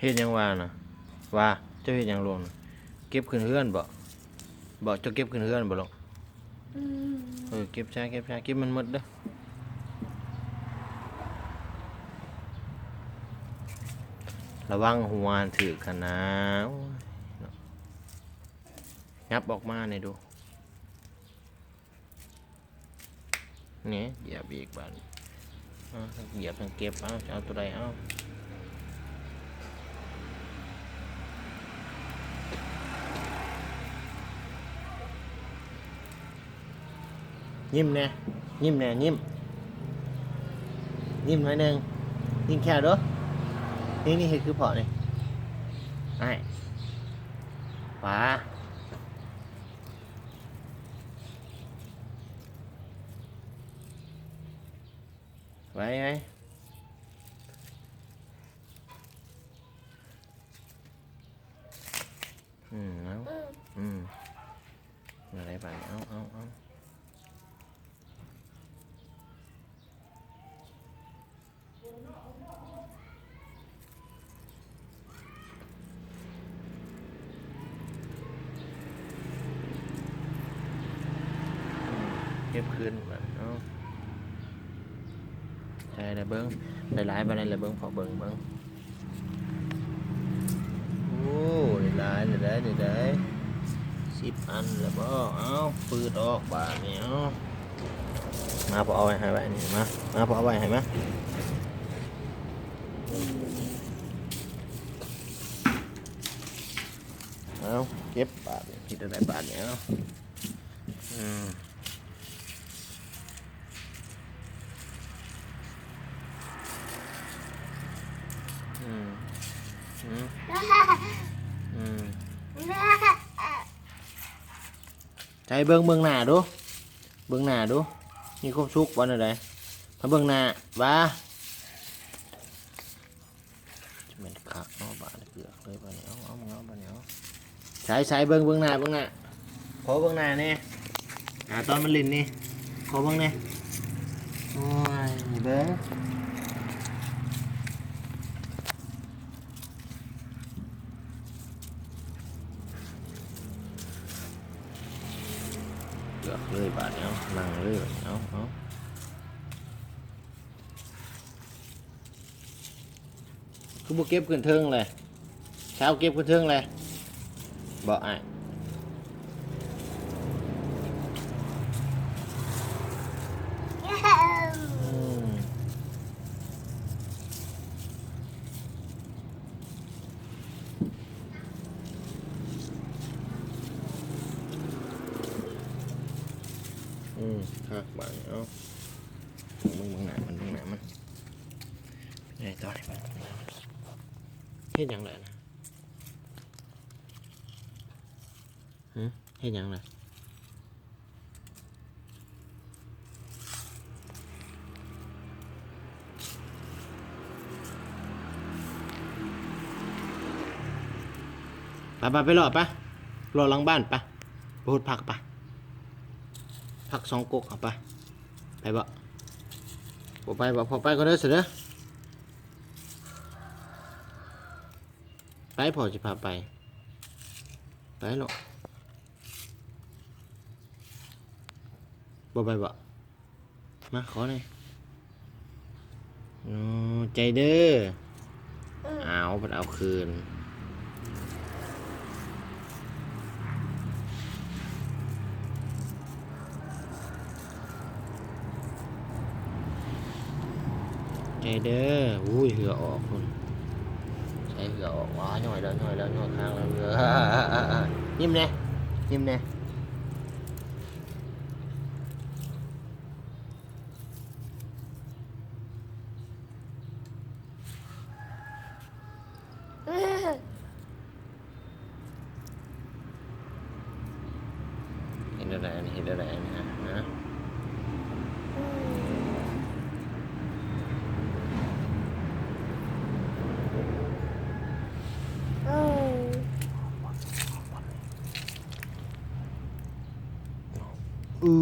ເຮັດຫຍັງວ່ານະ? ວ່າ ເຈົ້າເຮັດຫຍັງລວງນະ? ເກັບຂຶ້ນເຮືອນບໍ? ບໍ ເຈົ້າເກັບຂຶ້ນເຮືອນບໍລວງ? ອືມ ເອີ ເກັບຊະ ເກັບຊະ ເກັບມັນໝົດເດີ້. ລະວັງຫົວຖືກຫັ້ນນາ. ໂອ້ຍເນາະ ຫຍັບອອກມາແດ່ດູ. ນີ້ ຢຽບອີກບາດນີ້. ເອົາ ທັງຢຽບທັງເກັບ. ເອົາ ຈະເອົາໂຕໃດ? ເອົາ ຍິ້ມແດ່ ຍິ້ມແດ່ ຍິ້ມ ຍິ້ມໜ້ອຍໜຶ່ງ. ຍິ້ມແຂ້ວດູ. ນີ້ ນີ້ ເຮັດຄືພໍ່ນີ້. ອ້າຍ ປາ ໄວ ໄວ. ອືມ ເອົາ ອືມ ອືມ ອືມ ເອົາ ເອົາ ເອົາ. ເກັບຄືນບາດ ເອົາ ໃສ່ແລ້ວເບິ່ງ ໄດ້ຫຼາຍປານໃດແລ້ວເບິ່ງ ພໍເບິ່ງ ເບິ່ງ. ໂອ້ ໄດ້ຫຼາຍ ໄດ້ ໄດ້ ໄດ້ ສິບອັນແລ້ວບໍ? ເອົາ ປືດອອກບາດນີ້. ເອົາ ມາ ພໍ່ເອົາໄວ້ໃຫ້ ໄວ້ນີ້ ມາ ມາ ພໍ່ເອົາໄວ້ໃຫ້ ມາ. ເອົາ ເກັບບາດນີ້ ເຮັດແນວໃດບາດນີ້? ເອົາ ອືມ ອືມ ອືມ ອືມ ໃສ່ເບິ່ງ ເບິ່ງໜ້າດູ ເບິ່ງໜ້າດູ ມີຄວາມສຸກບໍ່ແນວໃດ? ມາເບິ່ງໜ້າ ວ່າ ຈະແມ່ນຄັກເນາະ ບາດເກືອກເລີຍບາດນີ້. ເອົາ ເອົາ ເອົາ ບາດນີ້ ເອົາ ໃສ່ ໃສ່ ເບິ່ງ ເບິ່ງໜ້າ ເບິ່ງໜ້າ ຂໍເບິ່ງໜ້າແດ່. ອາ ຕອນມັນຫຼິ້ນນີ້ ຂໍເບິ່ງແດ່. ໂອ້ຍ ນີ້ເບິ່ງ ເກືອກເລີຍບາດນີ້ ເອົາ ນັ່ງເລີຍບາດນີ້ ເອົາ ເອົາ. ຄືບໍ່ເກັບຂຶ້ນເທິງແຫຼະ? ຊາວເກັບຂຶ້ນເທິງແຫຼະບໍອ້າຍ? ອືມ ອືມ ຄັກບາດນີ້ ເອົາ ເບິ່ງ ເບິ່ງໜ້າມັນ ເບິ່ງໜ້າມັນ ເຮັດຫຍັງແຫຼະນະ? ຫຶ ເຮັດຫຍັງລະ? ໄປ ໄປ ໄປເລາະ ໄປ ເລາະຫຼັງບ້ານ ໄປ ໄປຫົດຜັກ ໄປ ຜັກສອງກົກ ເອົາ ໄປ ໄປບໍ? ບໍ່ໄປບໍ? ພໍ່ໄປກ່ອນເດີ ຊັ້ນເດີ ໄປ ພໍ່ຊິພາໄປ ໄປໂລດ ບໍ່ໄປບໍ? ມາ ຂໍແດ່ ໂອ້ ໃຈເດີ. ອືມ ອ້າວ ເພິ່ນເອົາຄືນ ໃຈເດີ. ອຸ້ຍ ເຫື່ອອອກພຸ້ນ ໃສ່ເຫື່ອອອກ ວ້າ ຍ້ອຍແລ້ວ ຍ້ອຍແລ້ວ ຍ້ອຍຄາງແລ້ວ ເຫື່ອ. ຍິ້ມແດ່ ຍິ້ມແດ່. ເຮັດແນວໃດອັນນີ້ ເຮັດແນວໃດອັນນີ້ ຮະ ຮະ? ອື